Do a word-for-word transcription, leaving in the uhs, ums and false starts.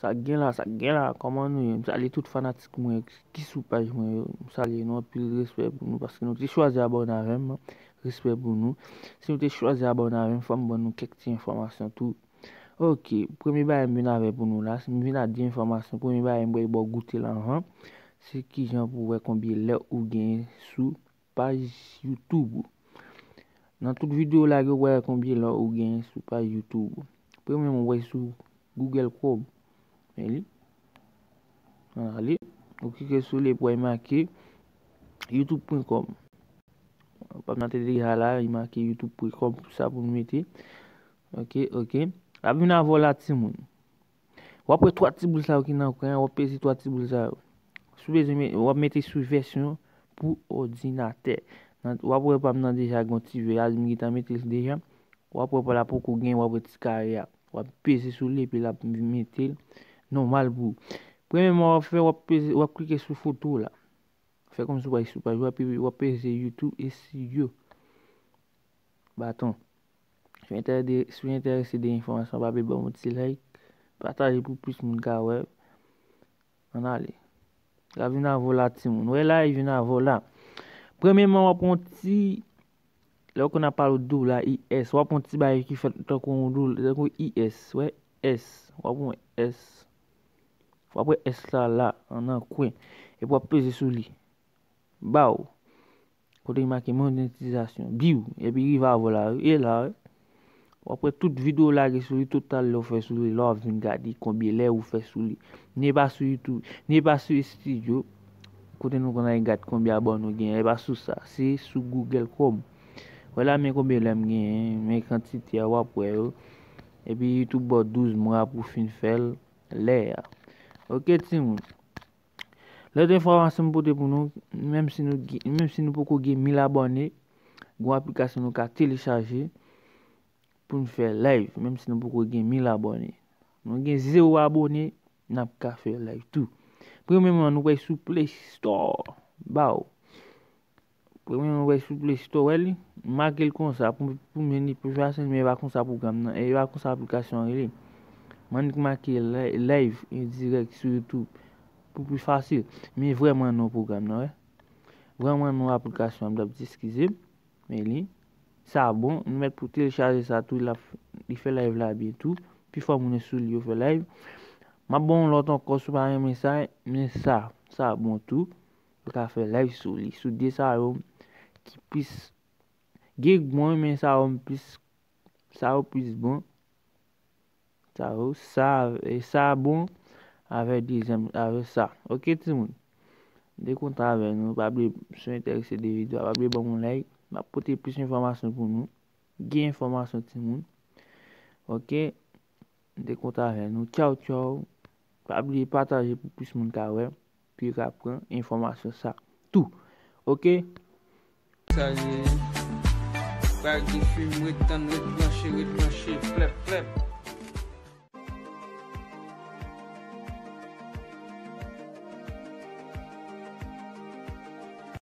Sa k gen la, sa k gen la, kòman nou ye? M salye tout fanatik mwen ki sou paj mwen yo. M salye nou, anpil respè pou nou paske nou te chwazi abòne avè m. Respè pou nou. Si nou te chwazi abòne avè m, fò m ban nou kèk ti enfòmasyon tou. Ok, premye bagay m vin avè pou nou la, m vin ak de enfòmasyon. Premye bagay m pral ba w goute l anvan, se kijan pou w wè konbyen lè ou genyen sou paj YouTube ou. Nan tout videyo lage, ou wè konbyen lè ou genyen sou paj YouTube ou. Premye m wè sou Google Chrome. Men li. Ann ale. Ou klike sou li, pou w make youtube pwen kòm. Pam nan te deja la, li make youtube pwen kòm pou sa pou nou mete. Ok, ok. L ap vin avè w la, timoun. W ap wè twa ti boul sa yo ki nan kwen an, w ap peze twa ti boul sa yo. Si w bezwen, me- w ap mete sou vèsyon pou òdinatè. Nan- W ap wè pa m nan deja gen yon ti vè a, m gentan mete l deja. W ap wè pa l la poko gen, w ap wè ti kare a. W ap peze sou li epi l ap mete l nòmal pou ou. Premyèman, w ap fè, w ap peze, w ap klike sou foto la. Fè kòmsi w pa sou paj, w ap, w ap peze YouTube Studio. Baton. Si w enterese, si w enterese de enfòmasyon, pa bliye ban m yon ti like, pataje pou plis moun ka wè. Ann ale. L ap vin avè w la, timoun. Wè la, li vin avè w la. Premyèman, w ap pran yon ti, lè w konn ap pale w dola, I S, w ap pran yon ti bagay ki fèt tankou yon dola, tankou I S, wè, S. W ap pran S. W ap wè S la la, an nan kwen. Epi w ap peze sou li. Baw. Kote ki make monetizasyon. Biw. Epi rive avè w la, wi. E la, wi. W ap wè tout videyo lage sou li, total lè w fè sou li, la w ap vin gade konbyen lè ou fè sou li. Ni pa sou YouTube, ni pa sou Studio. Kote nou konn al gade konbyen abòne ou genyen, e pa sou sa. Se sou Google Chrome. Wè la, men konbyen lè m genyen, men kantite a, w ap wè yo. Epi YouTube ba w douz mwa pou w fin fè l lè a. Ok, timoun. Lòt enfòmasyon m pote pou nou, menm si nou, gen- menm si nou poko gen mil abòne, gen yon aplikasyon nou ka telechaje pou n fè live, menm si nou poko gen mil abòne. Nou gen zewo abòne, n ap ka fè live tou. Premyèman, nou pral sou Play Store. Baw. Premye mwen wè sou Play Store, wè li. M make l konsa pou, pou mwen li pi fasil, men e pa konsa pwogram nan, e pa konsa aplikasyon an rele. M annik make li- live en dirèk sou YouTube pou pi fasil. Men vrèman non pwogram nan, wè. Vrèman non aplikasyon an, m t ap di, eskize m. Men li, sa bon, nou mèt pou telechaje sa tou, l ap, li fè live la byen tou. Pifò moun yo sou li yo fè live. M ap ban yon lòt ankò, si w pa renmen sa, men sa, sa bon tou. Ou ka fè live sou li. Sou de sa yo ki plis gen bon, men sa yo plis, sa yo plis bon. Sa yo, sa, e sa bon avè dezyèm, avè sa. Ok, timoun. M te kontan avè nou. Pa bliye, si w enterese de videyo a, pa bliye ban m yon like. M ap pote plis enfòmasyon pou nou. Gen enfòmasyon, timoun. Ok. M te kontan avè nou. Tchaw, tchaw. Pa bliye pataje pou plis moun ka wè, pou yo ka pran enfòmasyon sa tou. Ok? Sa ye. Pral gen fim, ret tann, ret branche, ret branche, flèp, flèp.